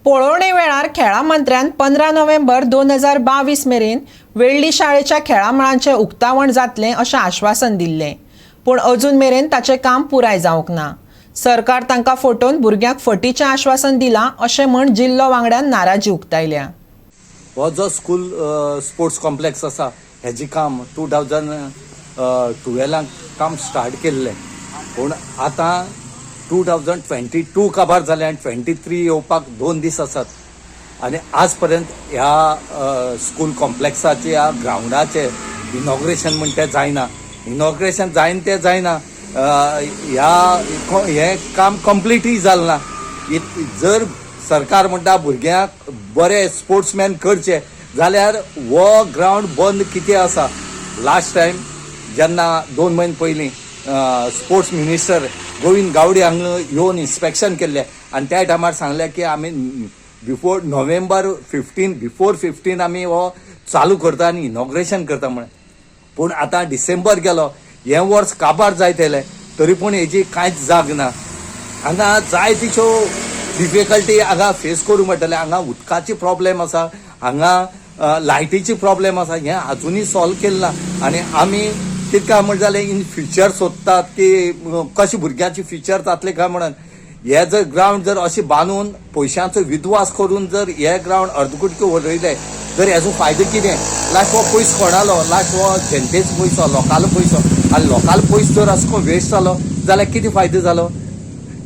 पळोवणे वेळार खेळां मंत्र्यान 15 नोव्हेंबर 2022 मेरेन वेळ्ळी शाळेच्या खेळां मळांचें उक्तावण जातलें अशें आश्वासन दिल्लें, पूण अजून मेरेन ताचें काम पुराय जावंक ना. सरकार तांकां फटोवन भुरग्यांक फटीचें आश्वासन दिलां अशें म्हण जिल्लो वांगड्यान नाराजी उक्तायल्या. हो जो स्कूल स्पोर्ट्स कॉम्प्लेक्स आसा, हेजें काम 2012 काम स्टार्ट केल्लें, पूण आतां 2022 काबार जालें आनी 23 येवपाक 2 दीस आसात आनी आज पर्यंत ह्या स्कूल कॉम्प्लेक्साचे, ह्या ग्रावंडाचे इनॉग्रेशन म्हण तें जायना. इनॉग्रेशन जायन तें जायना, ह्या हें काम कंप्लिटूय जालें ना. जर सरकार म्हणटा भुरग्यांक बरे स्पोर्ट्समॅन करचे जाल्यार हो ग्रावंड बंद कितें आसा? लास्ट टायम जेन्ना 2 म्हयने पयलीं स्पोर्ट्स मिनिस्टर गोविंद गावडे हांगा येवन इन्स्पेक्शन केल्लें आनी त्या टायमार सांगलें की आमी बिफोर नोव्हेंबर 15, बिफोर 15 आमी हो चालू करता आनी इनॉग्रेशन करता म्हळें. पूण आतां डिसेंबर गेलो, हें वर्स काबार जायत येयलें, तरी पूण हेजी कांयच जाग ना. हांगा जाय तिच्यो डिफिकल्टी हांगा फेस करूंक पडटलें. हांगा उदकाची प्रॉब्लेम आसा, हांगा लायटीची प्रॉब्लेम आसा. हें अजुनूय सॉल्व केलें ना. आनी आमी कितें काय म्हण जालें, इन फ्युचर सोदतात की कशें भुरग्यांचे फ्युचर जातलें काय म्हणून. हे जर ग्रावंड जर अशें बांदून पयशांचो विध्वास करून जर हे ग्रावंड अर्दकुटके उडयले जर हेजो फायदो कितें? लास्ट हो पयसो कोणालो? लास्ट हो जनतेचो पयसो, लोकांलो पयसो. आनी लोकांलो पयसो जर असो करून वेस्ट जालो जाल्यार कितें फायदो जालो?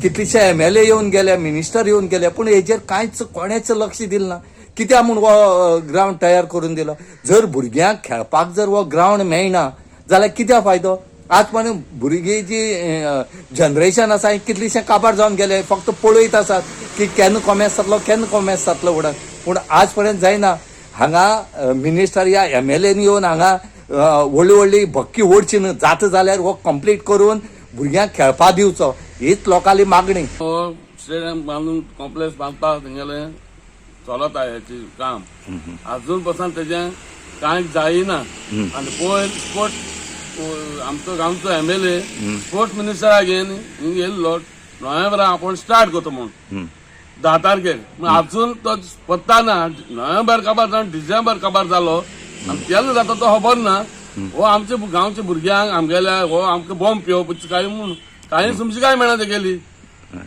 कितलेशे एमएलए येवन गेले, मिनिस्टर येवन गेले, पूण हेजेर कांयच कोणेच लक्ष दिलें ना. कित्याक म्हूण हो ग्रावंड तयार करून दिलो? जर भुरग्यांक खेळपाक जर हो ग्रावंड मेळना जाल्यार कित्याक फायदो? आज पण भुरगीं जी जनरेशन आसा, ही कितलीशें काबार जावन गेले, फक्त पळयत आसात की केन्ना कोमेस जातलो, केन्ना कोमेस जातलो म्हणून, पूण आज पर्यंत जायना. हांगा मिनिस्टर या एमएलएन येवन हांगा व्हडली व्हडली भक्की ओडची न्हू. जाता जाल्यार हो कंप्लीट करून भुरग्यांक खेळपा दिवचो, हीच लोकांली मागणी. हो स्टेडियम बांदून, कॉम्प्लेक्स बांदपाक तेंगेलें चलत आहे हेची काम. अजून पसून तेजें कांय जायना. आनी पयर स्पोर्ट आमचो गांवचो एमएलए स्पोर्ट्स मिनिस्टरा घेवन हिंग येयल्लो, नोव्हेंबरा आपूण स्टार्ट करता म्हूण 10 तारखेर. अजून तो पत्ता ना. नोव्हेंबर काबार जावन डिसेंबर काबार जालो आनी केन्ना जाता तो खबर ना. हो आमचे गांवच्या भुरग्यांक आमगेल्या हो आमकां बॉम्ब पिवप काय म्हूण कांय समजिकाय मेळना तेगेली.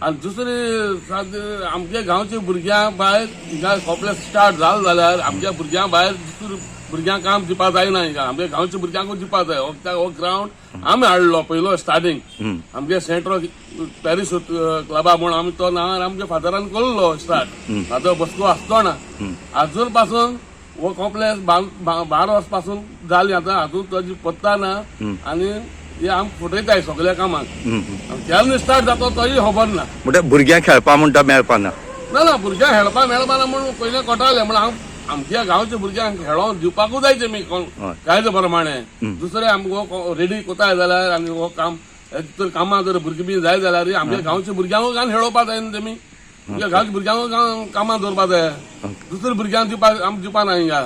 आनी दुसरी आमच्या गांवच्या भुरग्यांक भायर हिंगा कॉम्प्लेक्स स्टार्ट जालो जाल्यार आमच्या भुरग्यां भायर दुसऱ्या भुरग्यांक काम दिवपा जायना. हिंगा आमच्या गांवच्या भुरग्यांकूच दिवपा जाय. हो ग्रावंड आमी हाडलो पयलो स्टार्टींग आमगे सेंट्रो पॅरीस क्लबा म्हूण आमी तो नांवार आमच्या फादरान केल्लो स्टार्ट. फादर बसको आसतो ना. अजून पासून हो कॉम्प्लेक्स 12 वर्स पासून जाली, आतां अजून ताजी पत्ता ना. आनी हे आमकां फटयताय सगळ्या कामाक. केन्ना स्टार्ट जाता तोय खबर ना. म्हणजे भुरग्यांक खेळपा म्हणटा मेळपा ना? ना ना, भुरग्यांक खेळपाक मेळपा ना म्हणून पयलें कोटाले म्हण हांव आमच्या गांवच्या भुरग्यांक खेळोंक दिवपाकूच जाय तेमी कायदे प्रमाणे. दुसरें आमकां रेडी कोताय जाल्यार आनी हो काम तर कामां जर भुरगीं बी जाय जाल्यार आमच्या गांवच्या भुरग्यांक गान खेळोवपा जाय न्हू. तेमी आमच्या गांवच्या भुरग्यांक कामां दवरपा जाय, दुसऱ्या भुरग्यांक दिवपा आमकां दिवपा ना हिंगा.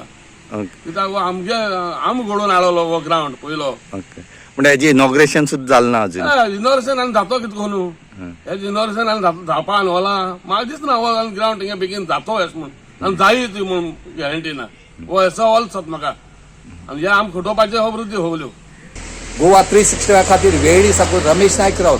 कित्याक हो आमगे आम घडोवन हाडलो हो ग्रावंड पयलो. ओके, म्हणजे हेजी इनॉग्रेशन सुद्दां जालें ना अजून? इनॉग्रेशन आनी जातो कितें करून? हें इनॉग्रेशन आनी जावपा आनी होला म्हाका दिसना हो ग्रावंड हिंगा बेगीन जातो अशें म्हूण आनी जायी ती म्हूण गॅरंटी ना. हो येसो होल सत म्हाका आनी हे आमकां फटोवपाचे खबरो ती होवल्यो. गोवा 365 खातीर वेळ्ळी साकून रमेश नायक राऊत.